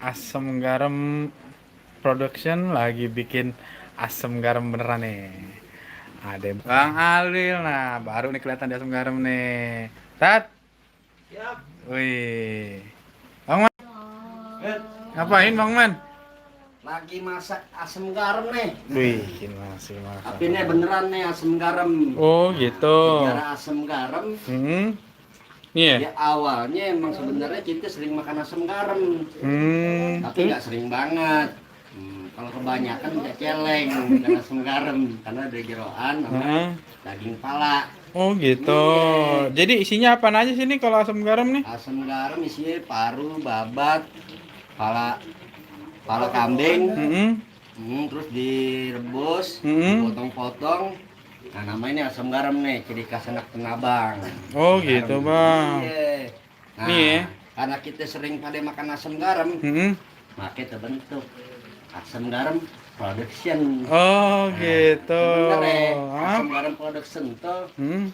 Asam garam production lagi bikin asam garam beneran nih. Ada Bang Alil, nah baru nih kelihatan di asam garam nih. Tat, Siap. wih, Bang Man, Eh, ngapain Bang Man? lagi masak asam garam nih. Wih, masih masak. Tapi ini beneran nih asam garam. Oh gitu. Sejarah asam garam. Iya. Ya awalnya emang sebenarnya kita sering makan asam garam, tapi Terus? nggak sering banget. Kalau kebanyakan bisa celeng makan asam garam karena ada jeroan sama Heeh. daging pala. Oh gitu. Iya. Jadi isinya apa aja sih nih kalau asam garam nih? Asam garam isinya paru, babat, pala pala kambing. Mm-mm. Terus direbus, dipotong-potong. Nah, namanya ini asam garam nih, ciri khas anak Tenabang. Oh Asam gitu garam. Bang. Iya. Nah, Nih ya. karena kita sering pada makan asam garam, Mm-mm. maka terbentuk asam garam production. Oh Nah, gitu. sebenarnya Hah? asam garam production tuh Hmm.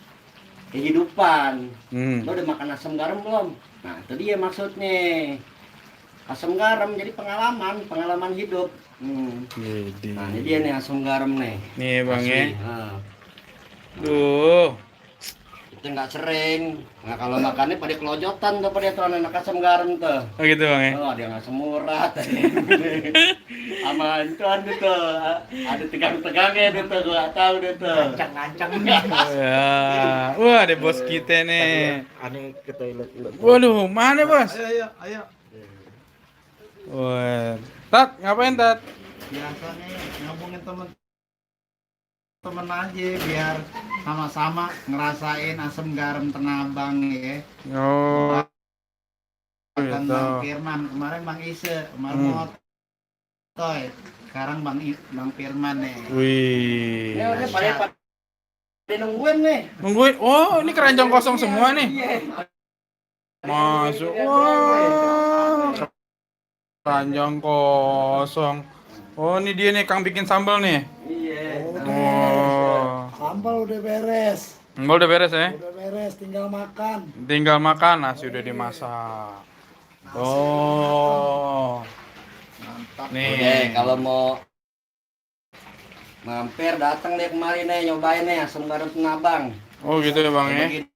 kehidupan. Hmm. Lo udah makan asam garam belum? Nah, itu dia maksudnya. Asam garam jadi pengalaman hidup. Jadi. Nah, ini dia nih asam garam nih. Nih Bang Asli. ya. Nah, Duh. itu nggak sering. Nah, kalau makannya pada kelojotan tuh pada tuh anak asam garam tuh. Oh gitu Bang ya. Oh, ada yang asam urat. Sama itu ada tuh. Ada tegang-tegangnya tuh, gua tahu deh tuh. Ngancang Oh, ya. Wah, ada bos kita nih. aneh ke toilet dulu. Waduh, mana bos? Ayo. Wah. Tat, ngapain Tat? Biasanya ngomongin temen-temen aja biar sama-sama ngerasain asam garam Tenabang ya. Oh. Kan Gitu. Bang Firman kemarin Bang Ise, kemarin Motoy. Sekarang Bang Firman nih. Wih. Ya udah pada nungguin nih. Nungguin. Oh, ini keranjang kosong semua nih. Iya. Masuk. Wah. Keranjang kosong. Oh, ini dia nih Kang bikin sambal nih. Iya. Oh. Sambal udah beres, Sambal udah beres ya? tinggal makan. Tinggal makan, nasi udah dimasak. Oh. Mantap. Nih. Udah, kalau mau mampir datang deh kemari nih nyobain nih asam garam Tenabang. Oh, gitu ya, Bang ya. Begini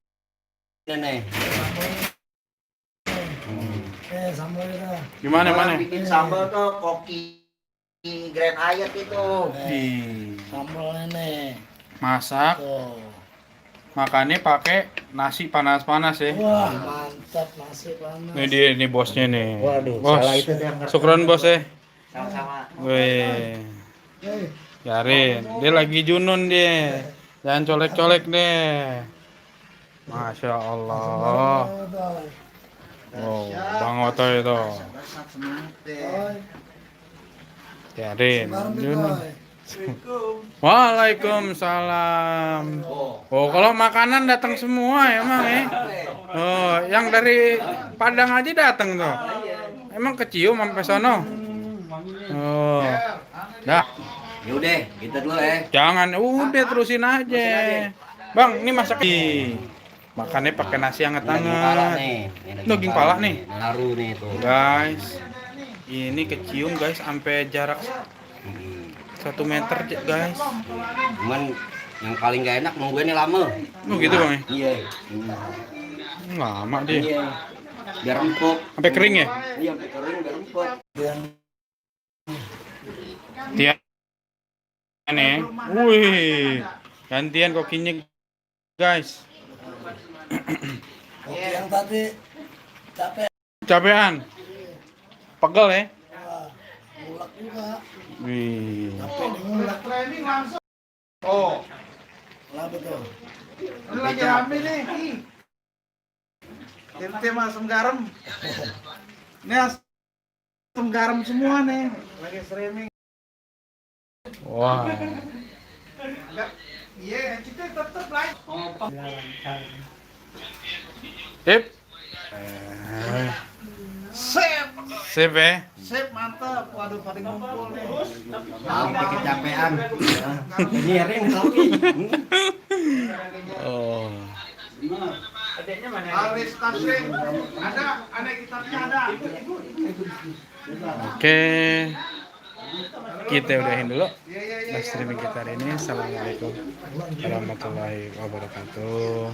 nih. Sambalnya. Gimana Orang mana? bikin sambal tuh koki Grand Hyatt itu. Ih. Sambalnya nih. Masak, Tuh. makannya pakai nasi panas-panas ya. Wah, mantap nasi panas. Ini dia nih bosnya nih. Waduh, Bos. salah itu yang ngerti. Syukron bos ya. Sama-sama. Wih. Hei, Yarin, dia lagi junun dia. Jangan colek-colek deh. Masya Allah. Oh, Bang Oto itu. Basah semangat deh. Oi, Yarin, bareng junun. Oi. Waalaikumsalam. Oh, kalau makanan datang semua emang ya. Oh, yang dari Padang aja datang tuh. Emang kecium sampai sono. Oh. Dah, Yaudah, gitu dulu ya. jangan udah terusin aja. Bang, ini masak makannya pakai nasi Daging pala hangat-hangat. nih. Daging pala nih. Naru nih tuh. Guys, ini kecium guys sampai jarak 1 meter guys. Cuman yang paling gak enak nungguinnya lama. Oh gitu Bang ya? Iya. Lama dia. Iya. Biar empuk. Sampai kering ya? Iya, sampai kering biar empuk. Dia nih. Wih. Gantian kokinya guys. Kopi yang tadi capek. Capean. Pegel ya? Wah, mulak juga. Wih. Capek nih mulak. Oh, Kenapa tuh? ini lagi rame nih. Tim asam garam. Ini asam garam semua nih. Lagi streaming. Wah. Iya, kita tetap live. Sip. Sip, Sip ya? sip mantap. Waduh, pada ngumpul nih. Sampai kecapean. Nyering kopi. Oh. Aris Taslim. Ada kitabnya ada. Oke. Kita udahin dulu live streaming kita hari ini. Assalamualaikum warahmatullahi wabarakatuh.